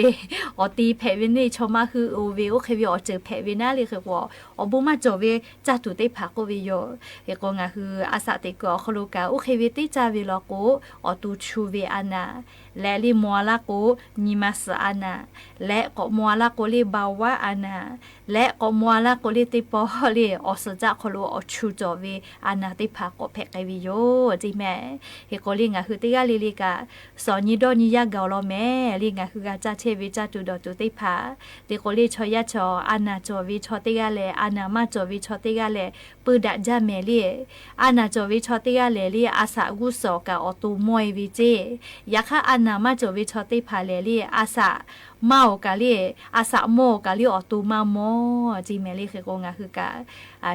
awˬ te hpehꞈ ve neˇ chaw maˇ hui oˬ ve oˇ hk'e ve awˬ ceuˬ hpehꞈ ve naˉ le. Hk'e k'o awˬ bon maˇ cawˬ ve caˇ tuˬ teˇ hpaˍ k'oˆ ve yoˬ. Hk'e k'o ngaˬ hui a shaꞈ teꞈ kuiˬ awˬ hk'aw lo kaꞈ oˇ hk'e ve teˇ caˇ ve law k'o, awˬ to chu ve a naˍ leh le maw laˇ k'o, nyi ma suhˍ a naˍ leh k'awꞈ maw laˇ k'o le เบาหวาน a naˍ leh k'awꞈ maw laˇ k'o le teˇ pawˆ le awˬ suhˍ caˆ hk'aw lo awˬ chu cawˬ ve a naˍ teˇ hpaˍ k'awꞈ hpehꞈ k'ai ve yoˬ ceˇ mehˍ. Hk'e k'o le ngaˬ hui teˇ g'aˇ le le kaꞈ shawˍ nyi dawˇ nyi yaˇ gaˬ awˬ lawn mehˍ le. Ngaˬ hui g'a caˇ chehˇ ve caˇ tuˬ dawˬ tuˬ teˇ hpaˍ te k'o le, chaw yaˇ chaw a naˍ cawˬ ve chaw teˇ g'aˇ lehˬ, a naˍ maˇ cawˬ ve chaw teˇ g'aˇ lehˬ, peu daꞈ jaˇ mehˍ le. A naˍ cawˬ ve chaw teˇ g'aˇ lehˬ le, a shaꞈ g'uˇ suhˍ awˬ kaꞈ awˬ to mawˇ e ve ceˇ. Yaꞈ hk'aˇ a naˍ maˇ cawˬ ve chaw teˇ hpaˍ lehˬ le, a shaꞈ maˇ awˬ kaꞈ le, a shaꞈ mawˇ awˬ kaꞈ le awˬ to maˇ mawˇ ceˇ mehˍ le. Hk'e k'o ngaˬ hui kaꞈ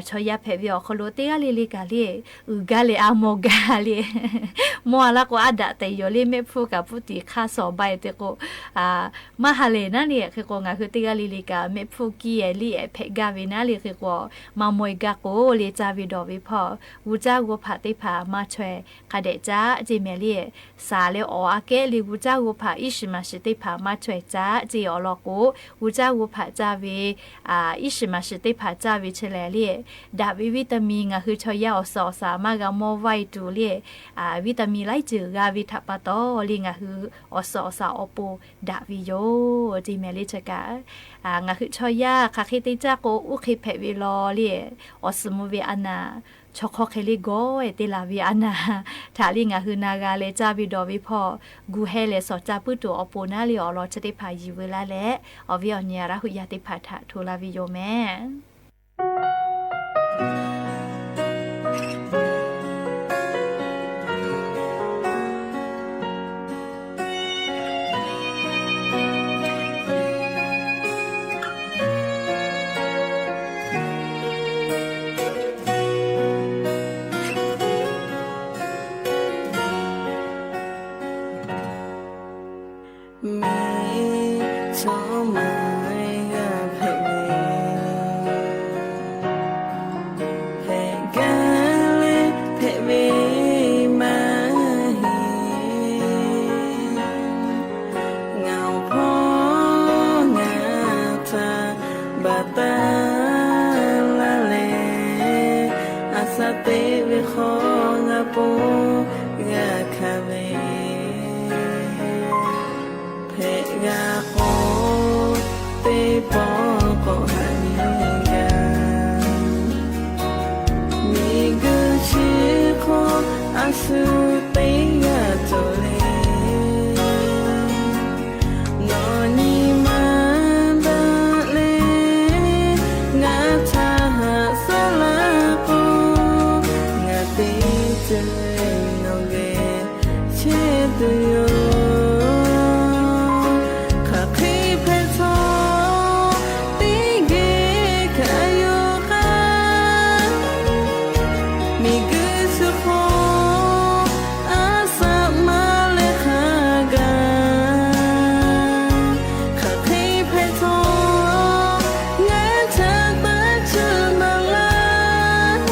chaw yaˇ hpehꞈ ve awˬ hk'aw lo teˇ g'aˇ le le kaꞈ le, uiˍ gaˇ leh a mawˬ gaˇ le. Mawˇ a laˇ k'o a daꞈ tehꞈ yoˬ le, mehˆ hpfuhˇ kaꞈ pfuhˇ tiˍ hk'aˇ shawˍ ba e te k'o, maˇ ha lehˬ naˉ le. Hk'e k'o ngaˬ hui teˇ g'aˇ le le kaꞈ mehˆ hpfuhˇ kiˇ e liˇ e hpehꞈ gaˇ ve naˉ le. Hk'e k'o maˇ mawˇ e gaˇ k'o le, caˇ ve dawˬ ve hpawˇ g'uˇ caˇ g'uˇ hpaꞈ teˇ hpaˍ maˇ chaweh hk'a dehꞈ caˉ ceˇ mehˍ le. Shaˍ leh awˬ aꞈ kehˉ le g'uˇ caˇ g'uˇ hpaꞈ iˉ shiˍ maˍ shiˍ teˇ hpaˍ maˇ chaweh caˉ ceˇ awˬ lawn k'o, g'uˇ caˇ g'uˇ hpaꞈ caˇ ve iˉ shiˍ maˍ shiˍ teˇ hpaˍ caˇ ve chi lehˬ le, daꞈ ve vitamin ngaˬ hui chaw yaˇ awˬ suhˍ awˬ shaˍ maˇ g'a mawˇ vaiˇ tuˬ le, vitamin laiˉ ceuˬ g'a ve htaꞈ pa taw le, ngaˬ hui awˬ suhˍ awˬ shaˍ awˬ pon daꞈ ve yoˬ ceˇ mehˍ le. Chi kaꞈ ngaˬ hui chaw yaˇ hk'aˬ hk'e te caˇ k'o, oˇ hk'e hpehꞈ ve law le. Awˬ suhˍ mvuh ve a naˍ chaw hk'aw hk'e le gawˇ e te laˬ ve a naˍ htaꞈ le ngaˬ hui na g'a leh caˇ ve dawˬ ve hpawˇ gu heh leh shawˍ caˇ puiˉ tuˬ awˬ pon naˉ le awˬ lawn chi teˇ hpaˍ yiˬ veu laˇ leh, awˬ viˉ awˬ nyi Laˇ huˍ yaˇ teˇ hpaˍ htaꞈ hto laˇ ve yoˬ mehˍ. Miˬ chaw maˬ g'a hpehꞈ ve, hpehꞈ gaˇ leh hpehꞈ ve maˇ heˆ. Ngaˬ awˬ hpawˇ ngaˬ htaꞈ baˬ taˉ laˇ leh, a shaꞈ teꞈ ve hk'aw ngaˬ pon g'a hkanˍ ve, hpehꞈ g'a k'o, teˇ pawˆ k'awꞈ haꞈ nyi gaˇ. Miˬguiˬ chi hk'oˆ a shu teˇ g'aˇ cawˬ le. Nawˬ nyi ma daꞈ leh ngaˬ htaꞈ haꞈ shaˉ laˇ k'o, ngaˬ teˇ ceuˬ nawˬ geh chehˇ tuˬ yoˬ. Hk'aˬ hk'e hpehꞈ htawˇ teˇ geh kaꞈ yawˇ k'aˇ, miˬguiˬ chi hk'oˆ a shaꞈ ma leh hk'a gaˬ. Hk'aˬ hk'e hpehꞈ htawˇ ngaˬ htaꞈ taˇ cuˇ maˍ laˇ.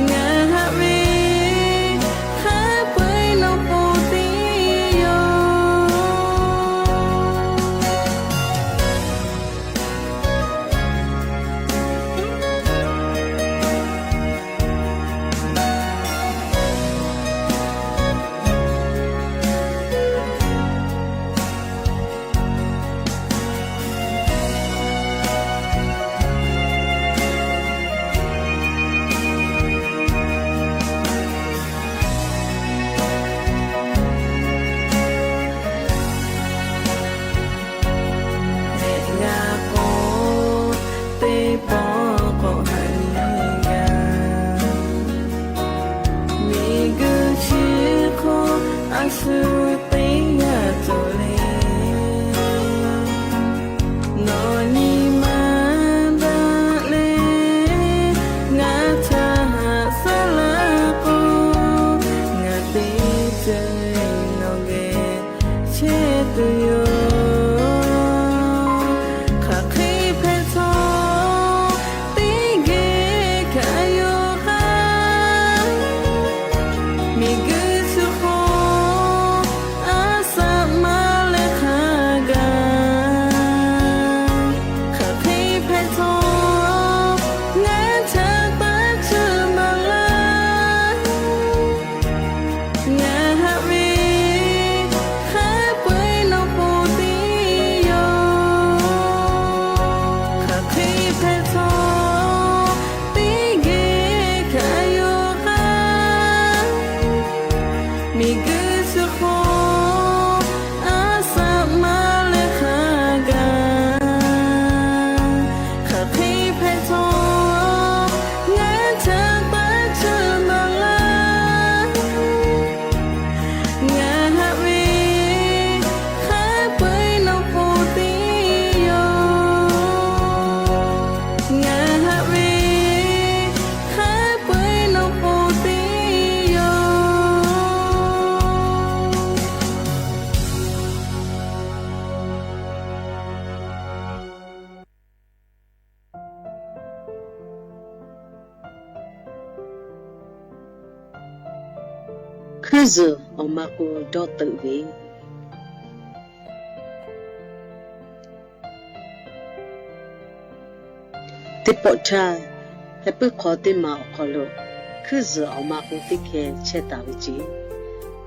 Ngaˬ haꞈ ve hk'a peu-eˬ nawˬ pon teˇ yoˬ. Hpehꞈ g'a k'o, teˇ pawˆ k'awꞈ haꞈ nyi gaˇ. Miˬguiˬ chi hk'oˆ a shu teˇ g'aˇ cawˬ le. Nawˬ nyi ma daꞈ leh ngaˬ htaꞈ haꞈ shaˉ laˇ k'o, ngaˬ teˇ ceuˬ nawˬ geh chehˇ tuˬ yoˬ. Hk'aˬ hk'e hpehꞈ htawˇ teˇ geh kaꞈ yawˇ k'aˇ, miˬguiˬ chi hk'oˆ a shaꞈ ma leh hk'a gaˬ. Hk'aˬ hk'e hpehꞈ htawˇ ngaˬ htaꞈ taˇ cuˇ maˍ laˇ. Ngaˬ haꞈ ve hk'a peu-eˬ nawˬ pon teˇ yoˬ. Hk'aˬ hk'e hpehꞈ htawˇ teˇ geh kaꞈ yawˇ k'aˇ, miˬguiˬ chi hk'oˆ Hkuiˉ zuhˬ awˬ ma k'o dawˇ teuꞈ ve. Teˇ pawˆ htaˇ, heh puiˉ hk'aw teˇ maˬ awˬ hk'aw lo hkuiˉ zuhˬ awˬ ma k'o teˇ hkeh chehˇ taˍ ve ce.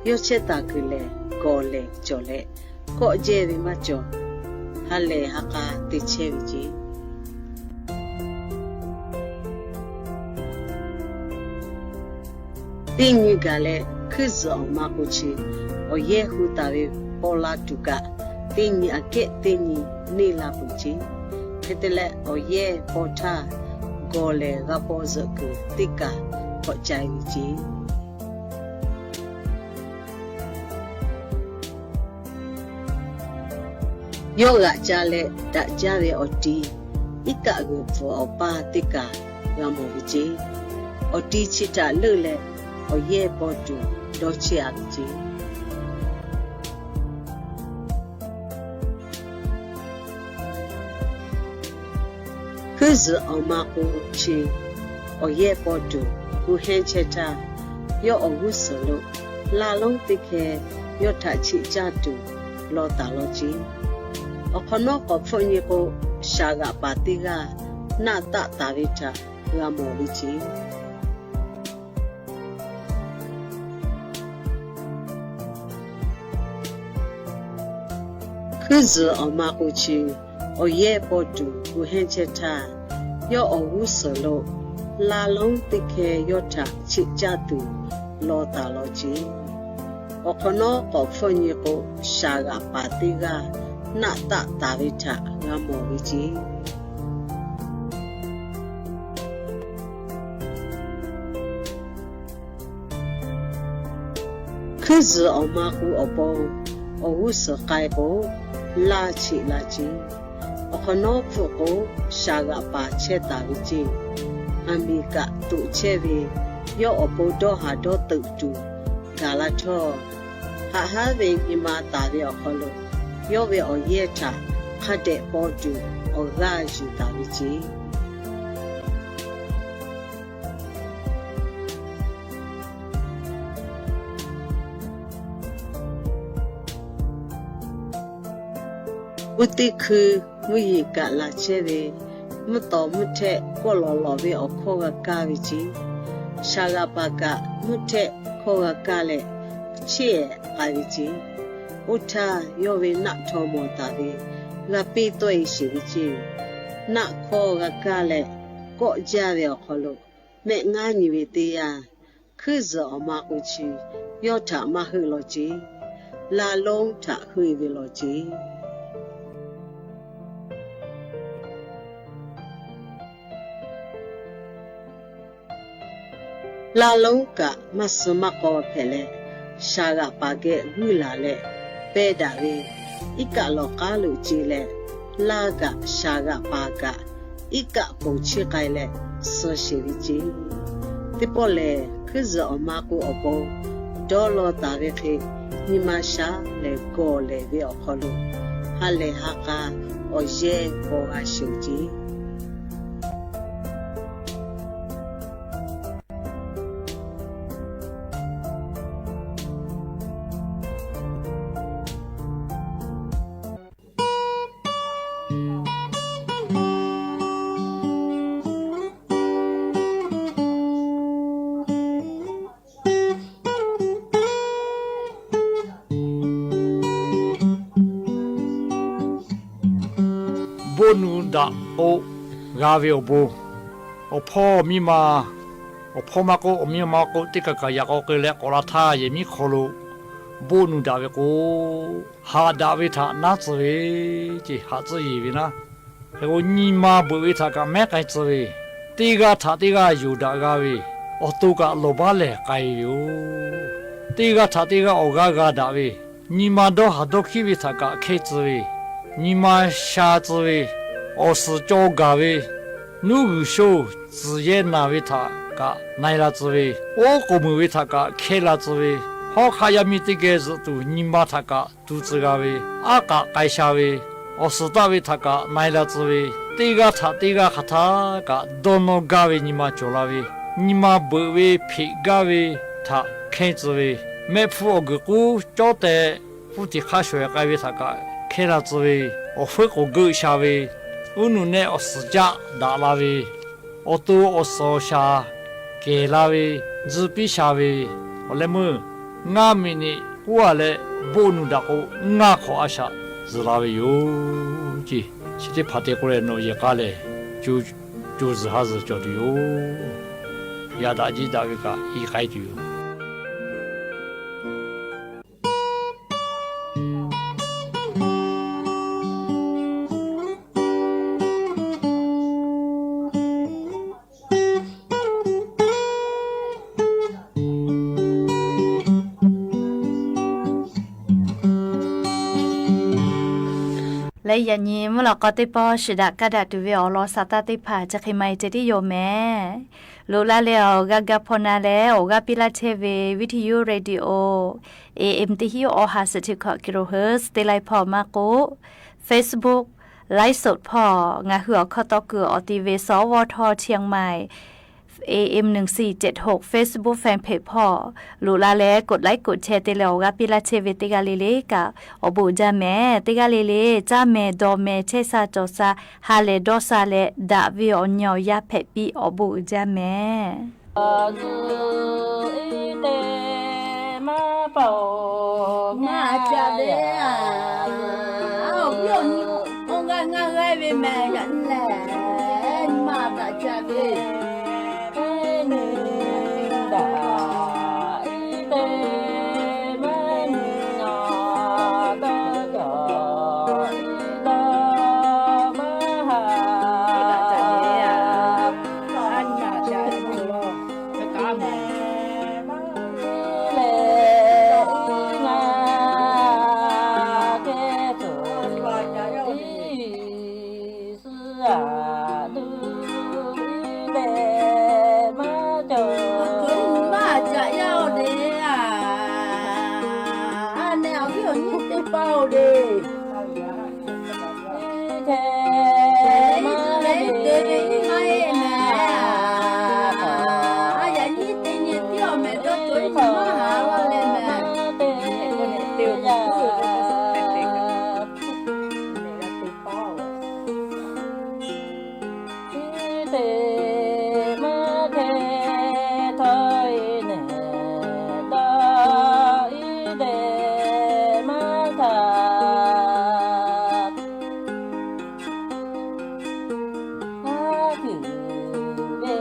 Yawˇ chehˇ taˍ kuiˬ lehˬ, gawˬ lehˬ cawˬ leh, kawˆ jehˇ ve maˇ cawˬ. Ha lehˬ ha k'a te chehˇ ve ce. Teˇ nyi gaˬ leh, hkuiˉ zuhˬ awˬ ma k'o chi awˬ yehˇ hu taˍ ve paw la tuˬ kaꞈ, teˇ nyi aꞈ kehˉ teˇ nyi neˇ la peuˬ ce. Hk'e te leh, awˬ yehˇ paw htaˇ gawˬ lehˬ g'a paw zuhꞈ kuiˬ teˇ kaˬ k'awꞈ ca e ve ce. Yawˇ g'aꞈ ca leh daꞈ jaˇ ve awˬ ti, iˉ kaˆ g'uiˬ pfuhˍ awˬ paˇ teˇ kaˬ g'a mawˬ ve ce. Awˬ ti chi htaꞈ leuˆ leh, awˬ yehˇ paw tuˬ dawˇ chehˇ a ve ce. Hkuiˉ zuhˬ awˬ ma k'o chi awˬ yehˇ paw tuˬ gu hehnˇ chehˇ htaˇ, yawˇ awˬ g'uˇ suhˍ lo laˇ lonˉ teˇ hkeh yawˇ htaꞈ cheꞈ caˇ tuˬ law taˍ law ce. Awˬ hk'awꞈ nawˉ k'awꞈ hpfuhˆ nyi k'o, shaˍ g'aꞈ paˍ teˇ g'aˇ naˆ taˆ taˍ ve htaꞈ g'a mawˬ ve ce. Hkuiˉ zuhˬ awˬ ma k'o chi awˬ yehˇ paw tuˬ gu hehnˇ chehˇ htaˇ, yawˇ awˬ g'uˇ suhˍ lo laˇ lonˉ teˇ hkeh yawˇ htaꞈ cheꞈ caˇ tuˬ law taˍ law ce. Awˬ hk'awꞈ nawˉ k'awꞈ hpfuhˆ nyi k'o, shaˍ g'aꞈ paˍ teˇ g'aˇ naˆ taˆ taˍ ve htaꞈ g'a mawˬ ve ce. Hkuiˉ zuhˬ awˬ ma k'o awˬ pon awˬ g'uˇ suhˍ k'ai k'o, laˇ cheꞈ la ce. Awˬ hk'awꞈ nawˉ hpfuhˆ k'o, shaˍ g'aꞈ paˍ chehˇ taˍ ve ce. Aˬ miˍ kaꞈ toꞈ chehˇ ve, yawˇ awˬ pon dawˇ haˍ dawˇ teuꞈ tuˬ gaˬ la htawˇ, haꞈ haˉ ve nyi ma taˍ ve awˬ hk'aw lo, yawˇ ve awˬ yehˇ htaꞈ hk'a dehꞈ paw tuˬ awˬ g'aˇ yuˬ taˍ ve ce. Mvuhˇ teˇ hkui mvuhˇ yeˬ kaꞈ laˬ chehˇ ve, mvuhˇ tawˍ mvuhˇ htehˆ kawˆ lawˬ lawˬ ve awˬ hkawˇ g'a kaˇ ve ce. Shaˍ g'aꞈ paˍ kaꞈ mvuhˇ htehˆ hkawˇ g'a kaˇ leh, cheˇ ehˍ k'ai ve ce. Oˇ htaˇ, yawˇ ve naˆ htaw mawˬ taˍ ve g'a piˇ tawˆ e sheˍ ve ce. Naˆ hkawˇ g'a kaˇ leh, kawˆ jaˇ ve awˬ hk'aw lo mehˆ ngaˇ nyi ve teˇ yanˇ, hkuiˉ zuhˬ awˬ ma k'o chi yawˇ htaꞈ maˇ heuˆ law ce. Laˇ lonˉ htaꞈ heuˆ e ve law ce. Laˇ lonˉ kaꞈ maˇ suh maˇ k'aw hpehꞈ leh, shaˍ g'aꞈ paˍ geh g'uiˇ laˬ leh pehˇ daꞈ ve, iˉ kaˆ lawˬ k'aˉ lo ce leh, laˇ kaꞈ shaˍ g'aꞈ paˍ kaꞈ iˉ kaˆ ponˬ chiˇ k'ai leh suh sheˍ ve ce. Teˇ pawˆ lehˬ, hkuiˉ zuhˬ awˬ ma k'o awˬ pon dawˇ law taˍ ve hk'e, nyi ma sha lehˬ gawˬ lehˬ ve awˬ hk'aw lo, ha lehˬ ha k'a awˬ yehˇ paw g'a sheˍ ce. Boˆ nu daꞈ k'o g'a ve awˬ bon, awˬ hpawˇ miˇ ma, awˬ hpawˇ maˇ k'oˆ, awˬ miˇ ma maˇ k'oˆ, teˇ kaˬ kaˬ yaꞈ k'aw k'ai leh k'awꞈ la htaˇ, yehˬ miˉ hk'aw lo boˆ nu daꞈ ve k'o, haꞈ daꞈ ve htaꞈ naˉ tcuh ve ce, haꞈ tcuh yeˬ ve naˉ. Hk'e k'o, nyi ma beuꞈ ve htaꞈ kaꞈ mehˉ k'ai tcuh ve, teˇ g'aˇ htaꞈ teˇ g'aˇ yonˍ daꞈ g'a ve, awˬ to kaꞈ lawˬ baˉ lehˬ k'ai ve yoˬ. Teˇ g'aˇ htaꞈ teˇ g'aˇ awˬ g'aˇ g'a daꞈ ve, nyi ma dawˇ haˍ dawˇ hkiˉ ve htaꞈ kaꞈ hkehˇ tcuh ve, nyi ma sha tcuh ve, awˬ suhˍ cawˬ gaˬ ve, nuˉ g'uiˬ sho tcuhˬ yehˇ naˬ ve htaꞈ kaꞈ na e la tcuh ve, oˉ k'oˍ meuˍ ve htaꞈ kaꞈ hkehˇ la tcuh ve, hawˉ hk'aˆ yaˇ miˇ teˇ geh zuhꞈ tuˬ nyi ma htaꞈ kaꞈ tu tcuh g'a ve, aˉ k'aꞈ k'ai sha ve, awˬ suhˍ taˆ ve htaꞈ kaꞈ na e la tcuh ve, teˇ g'aˇ htaꞈ teˇ g'aˇ hk'aˬ htaˇ kaꞈ dawˇ nawˇ gaˇ ve nyi ma cawˬ la ve, nyi ma beuꞈ ve hpeꞈ gaˇ ve htaꞈ hkehˇ tcuh ve, Mehˆ hpfuhˇ awˬ guiˬ k'uˉ cawˇ tehꞈ, hpfuhˇ tiꞈ hk'aˇ shawˍ k'ai ve htaꞈ kaꞈ hkehˇ la tcuh ve, awˬ feuˉ k'oˍ geuˆ sha ve, uˉ nuˬ nehˆ awˬ suhˍ jaˆ daꞈ la ve, awˬ to awˬ suhˍ awˬ shaˍ kehˬ la ve, tzuhˇ piˇ sha ve, awˬ leh meuˇ ngaˇ miˬ niꞈ k'uˉ a leh boˆ nuˬ daꞈ k'o, ngaˇ hk'awꞈ a shaꞈ zuhˬ la ve yoˬ. Ceˇ, chi teˇ hpaˍ te k'o leh nawˬ yehˬ k'a lehˬ, co zuhˬ ha zuhˬ cawˬ tuˬ yoˬ. Yaꞈ daꞈ jiˆ daꞈ ve kaꞈ i k'ai tuˬ yoˬ. Leh yaꞈ nyi mvuhˇ lawꞈ k'aw teˇ pawˆ shiˍ daꞈ kaˇ daꞈ tuˬ ve awˬ lawn saˍ taˇ teˇ hpaˍ chi hk'e maˇ heˆ ceh tiˉ yoˬ mehˍ. Loꞈ la leh awˬ g'aˇ gaˇ hpawˇ na leh awˬ g'aˇ piˇ laˇ chehˇ ve Viˉ hti yoˇ radio, A M teˇ hinˉ awˬ ha suhˍ chi hkawꞈ kilohertz teˇ lai hpawˇ maˇ k'oˆ, Facebook, ไลฟ์สด hpawˇ ngaˬ hui awˬ hkawˇ tawˇ kuiˬ awˬ ti ve สวท เชียงใหม่ A M หนึ่งสี่เจ็ดหก Facebook Fanpage hpawˇ loꞈ la leh กดไลค์ กดแชร์ te leh awˬ g'aˇ piˇ laˇ chehˇ ve teˇ g'aˇ le le kaꞈ awˬ bon uiˍ jaˇ mehˍ. Teˇ g'aˇ le le caˇ mehˍ dawˬ mehˍ chehˇ sha cawˬ sha ha lehˬ dawˇ sha leh daꞈ ve awˬ nyi awˬ yaˇ hpehꞈ piˇ awˬ bon uiˍ jaˇ mehˍ. Awˬ zuhˬ iˉ te maˇ paoˬ ngaˇ ca ve, awˬ viˉ awˬ nyi awˬ g'aˇ ngaˇ g'aˇ ve mehˍ, yaꞈ nyi lehˬ nyi ma daꞈ ca ve. Teˇ nyi daꞈ iˉ te maˇ nyi a, dawˇ cawˬ iˉ dawˇ maˇ ha. Iˉ te maˇ hk'e htawˇ e nehˬ dawˇ, iˉ te maˇ htaꞈ haˉ kuiˬ ve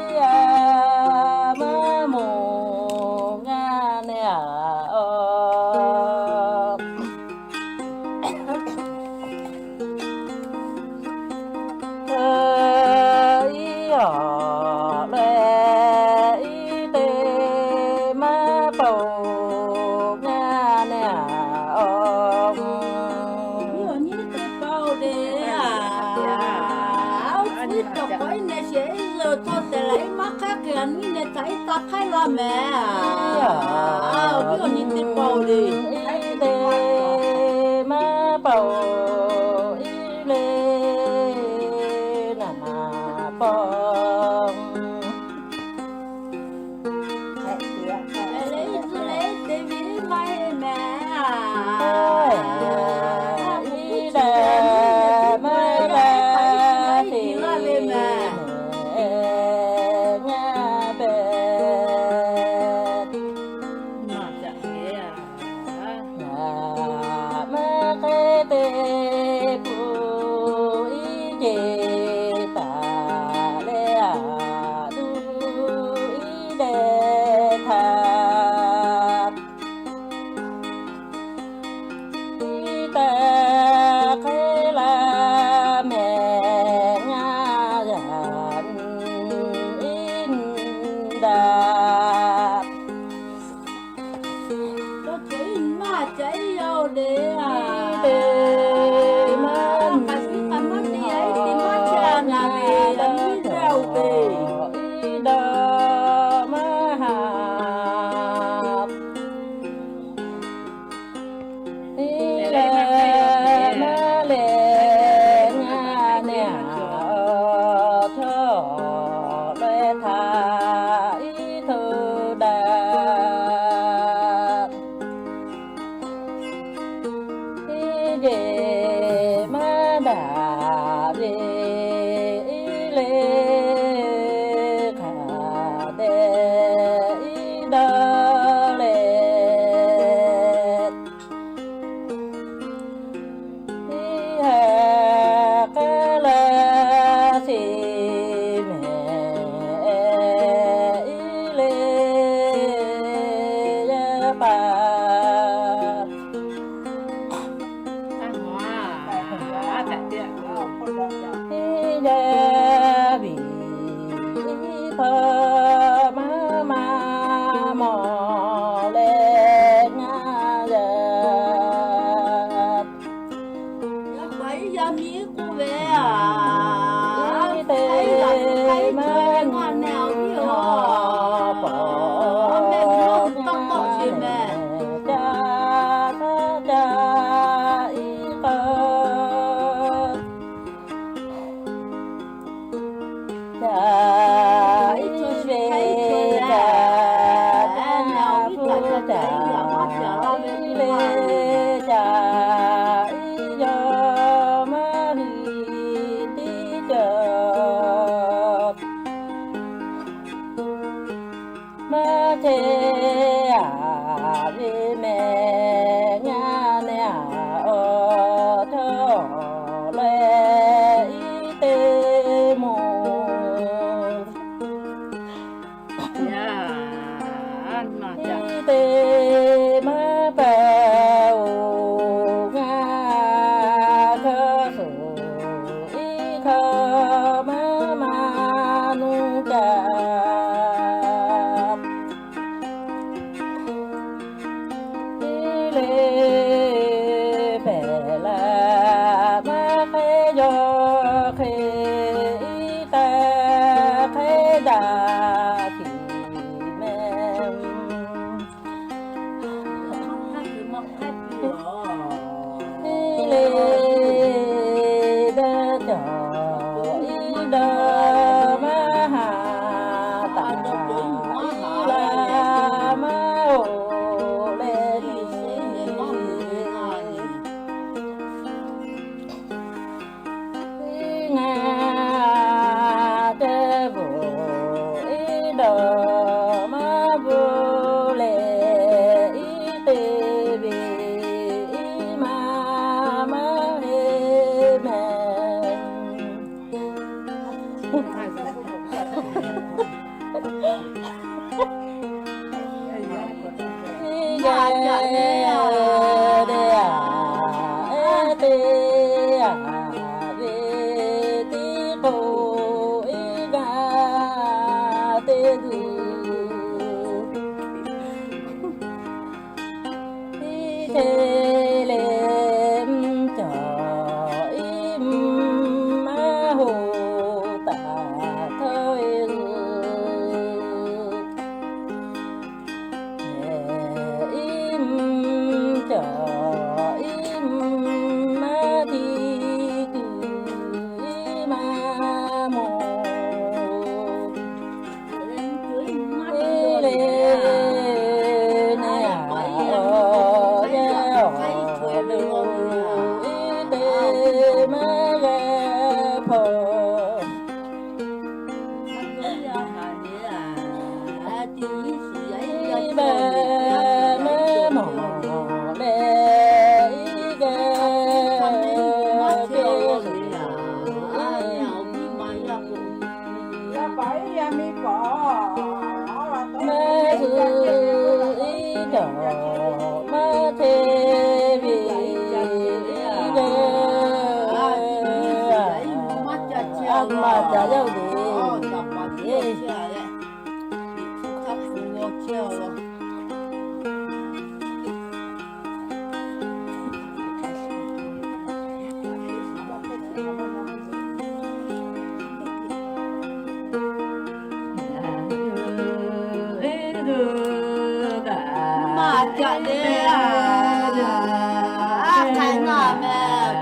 iˉ a maˇ moˍ ngaˇ nehˬ a oˬ. Iˉ awˬ leh iˉ te maˇ paoˬ ngaˇ nehˬ a oˬ. Iˉ awˬ nyi teˇ paoˬ le, a, oˇ hk'e cawˬ k'awꞈ iˉ nehˬ shehˍ iˉ le htawˇ tehꞈ leh iˉ maˇ hk'aˇ hk'e a nyi nehˬ htaꞈ iˉ taˇ hk'aiˉ laˇ mehˍ. A, iˉ awˬ nyi teˇ paoˬ le, iˉ te maˇ paoˬ iˉ le naˍ paoˬ. ve mehˍ ngaˇ nehˬ awˬ htawˇ leh iˉ te moˍ. Iˉ te maˇ pa oˬ ngaˇ hkawˇ suˍ iˉ hkawˇ maˇ maˇ nuˇ kaꞈ iˉ le pehˬ la maˇ hk'e yawˇ hk'e iˉ taˇ hk'e daꞈ tiˍ mehˍ. Iˉ le daˇ cawˬ iˉ dawˇ maˇ ha taˍ iˉ la maˇ oˬ le. Iˉ ngaˇ te bvuhꞈ iˉ dawˇ maˇ bvuhꞈ leh iˉ te ve iˉ maˇ maˇ heˆ mehˍ. Iˉ gaˇ le a, ehˉ te a, ve tiˉ k'o iˉ gaˇ te tuˬ. Iˉ te le mvuhˇ cawˬ iˉ mvuhˇ maˇ hoꞈ taˍ htawˇ e Iˉ mvuhˇ cawˬ iˉ mvuhˇ maˇ tiˉ kuiˬ iˉ maˇ moˍ. Iˉ le nehˬ a, awˬ yaˇ awˬ duˬ iˉ te maˇ g'a hpaw. Iˉ baˆ maˇ mawˬ leh iˉ gaˇ te maˇ zuhꞈ iˉ cawˬ maˇ hteˇ ve iˉ gaˇ. A ma ca yaˇ oˬ le. Maˇ caꞈ le a, a hk'ai naˇ mehˍ,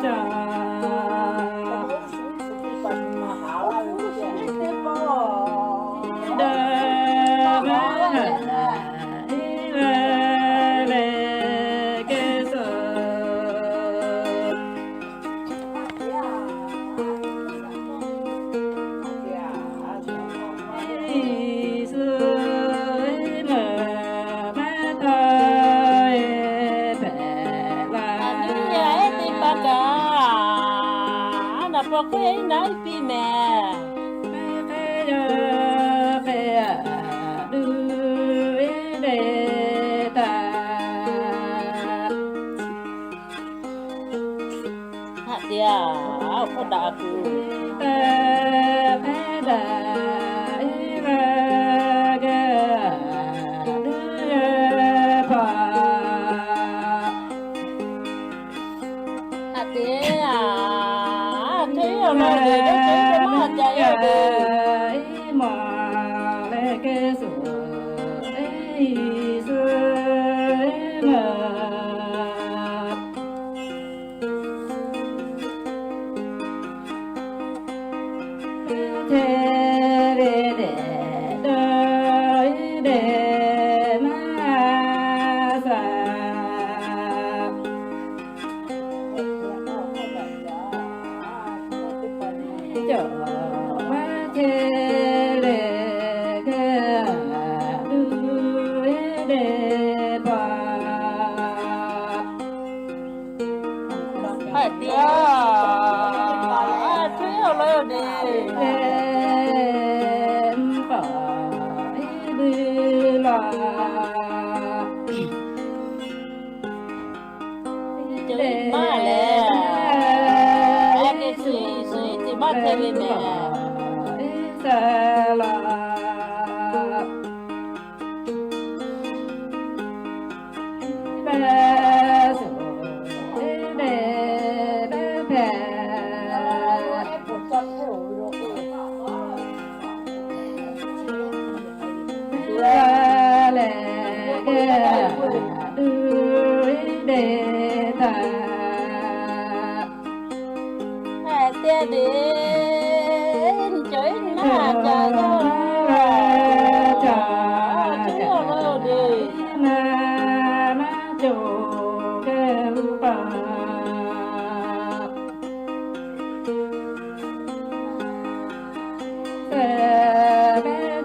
chaw mawˇ uˉ suˍ shi teˇ pa kaꞈ. Aˬ miˇ a ehˉ te pa kaꞈ, a naˍ paw hk'e naˉ piˇ mehˍ. Haꞈ te a, awˬ hkawˇ daꞈ a kuˬ. Haꞈ te a, hteˇ awˬ lawn lehˬ, teˇ ceuˬ maˇ haꞈ ca yaˇ oˬ. Hk'e te de, cawˬ iˉ maˇ ca yaˇ, ca yaˇ lo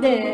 de.